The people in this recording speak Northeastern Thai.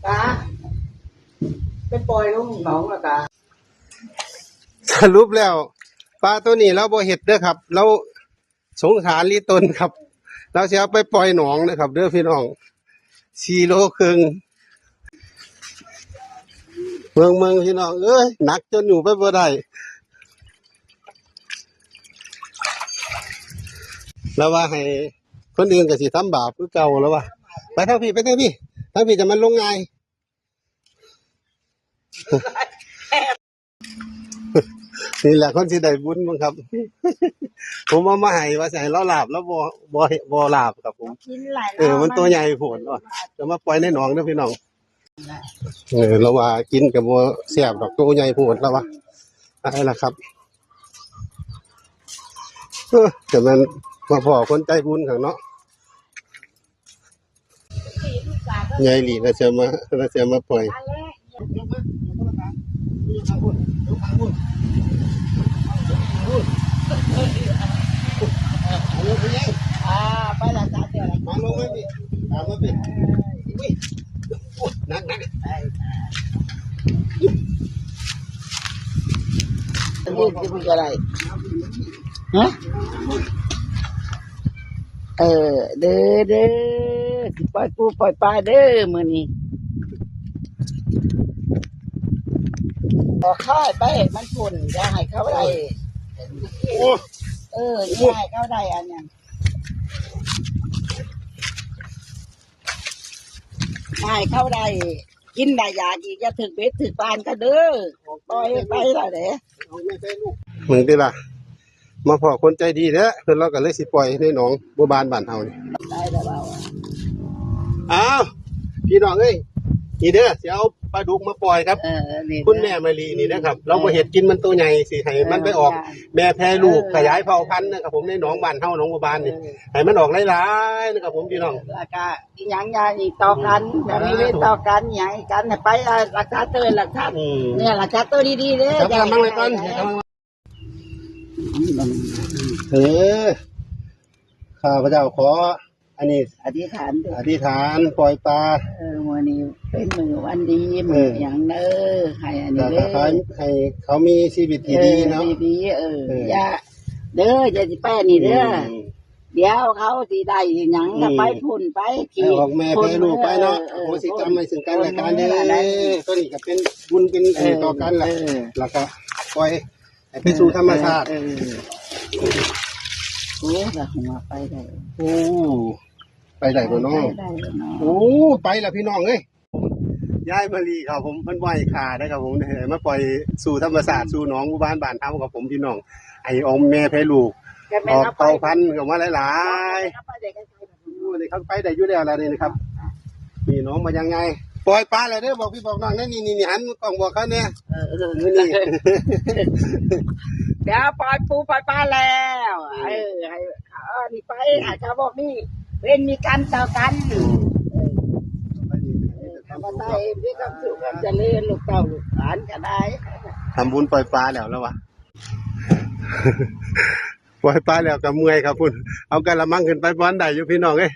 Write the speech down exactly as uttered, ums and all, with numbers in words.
ตาไปปล่อยลงหนองแล้วตา สรุปแล้ว ปลาตัวนี้เราบ่เฮ็ดเด้อครับ เราสงสารลิตนครับ เราสิเอาไปปล่อยหนองนะครับ เด้อพี่น้อง สี่โลครึ่ง เมืองเมืองพี่น้องเอ้ย หนักจนอยู่ไปบ่ได้ แล้วว่าให้คนอื่นก็สิทำบาปคือเก่าแล้วว่า ไปทางพี่ ไปทางพี่ ทางพี่จะมันลงง่าย นี่แหละคนสิได้บุญมั้งครับ ผมเอามาให้ว่าสิให้เราลาบ แล้วบ่ บ่ บ่ลาบครับผม กินหลายรอบ เออ มันตัวใหญ่โพดเนาะ จะมาปล่อยในหนองเด้อพี่น้อง เออ เราว่ากินกับบ่แซ่บดอก ตัวใหญ่โพดแล้วว่า อะไรล่ะครับ เออ แต่มันมาพ้อคนใจบุญข้างเนาะ ใหญ่หลี เราจะมา เราจะมาปล่อย อ่า ไปละจ้า เดี๋ยวละ มาลงมาพี่ ตามมาพี่ อุ้ย หนักหนัก นี่คือมันอะไร ฮะ เออ เด้อ เด้อ สิปล่อยปูปล่อยปลาเด้อ มื้อนี้ ขอค่อยไปให้มันพ้น อย่าให้เขาได้ โอ้ เออ อย่าให้เขาได้อันนั้น ให้เขาได้กินได้อยากอีก อย่าถืกเบ็ดถืกปานเขาเด้อ ปล่อยไปแล้วเด้ มึงติล่ะ มาพ้อคนใจดีแท้ เพิ่นเราก็เลยสิปล่อยในหนองบัวบานบ้านเฮานี่ ได้แล้วเรา อ้าว พี่น้องเอ้ย นี่เด้อ สิเอาปลาดุกมาปล่อยครับ เออ นี่เด้อ คุณแม่มะลินี่นะครับ เราบ่เฮ็ดกิน มันตัวใหญ่ สิให้มันไปออก เออ แม่แพร่ลูก เออ ขยายเผ่าพันธุ์นะครับผม ในหนองบ้านเฮา หนองบัวบานนี่ เออ ให้มันออกหลายๆนะครับผมพี่น้อง แล้วก็ อีหยังยาอีกต่อกัน อืม อย่ามีเวรต่อกัน อีหยังอีกกัน ให้ไปเอาหลักฐานตัว หลักฐาน อืม เนี่ย หลักฐานตัวดีๆเด้อ ครับ อย่า กำลังเลยก่อน อย่า กำลัง เออ ข้าพเจ้าขอ อันนี้ อธิษฐานเด้อ อธิษฐานปล่อยปลา เออ มื้อนี้เป็นมื้อวันดี เออ มื้อหยังเด้อ ให้อันนี้เด้อ ให้เขามีชีวิตที่ดีเนาะ เออ ดีๆ เออ เออ อย่า เด้อ อย่าสิไปอันนี้เด้อ อืม เดี๋ยวเขาสิได้หยังก็ อืม ไปพุ้นไป ให้ออกแม่แพร่ลูกไปเนาะ เออ เออ อโหสิกรรมให้ซึ่งกันและกันเด้อ พุ้นแม่ละได้ ตัวนี้ก็เป็นบุญเป็นอันนี้ต่อกันล่ะ เออ เออ แล้วก็ปล่อยให้ไปสู่ธรรมชาติ เออ เออ โอ้ ละหัวไปได้ โอ้ ไปได้บ่เนาะ ไปได้บ่เนาะ โอ้ ไปละพี่น้องเอ้ย ยายมะลิครับผม เพิ่นบ่ให้ฆ่านะครับผม ให้มาปล่อยสู่ธรรมชาติ สู่หนองหมู่บ้านบ้านเฮาครับผมพี่น้อง ให้ออกแม่แพร่ลูก ออกเผ่าพันธุ์ออกมาหลายๆ โอ้ นี่เขาไปได้อยู่แล้วล่ะนี่นะครับ นี่หนองมายังไง ปล่อยปลาแล้วเด้อ บอกพี่บอกน้องนะ นี่ นี่ นี่ หันกล้องบอกเขาเนี่ย เออ เออ นี่ เดี๋ยวปล่อยปูปล่อยปลาแล้ว เออ ให้ เออ นี่ไป ให้เขาบอกนี่ เวรมีกรรมต่อกัน อืม เออ เออ ข้าพเจ้ามีความสุขความเจริญ ลูกเต้าลูกหลานก็ได้ ทำบุญปล่อยปลาแล้วแล้ววะ ปล่อยปลาแล้วก็เมื่อยครับพุ่น เอากะละมังขึ้นไปบ่อนได้อยู่พี่น้องเอ้ย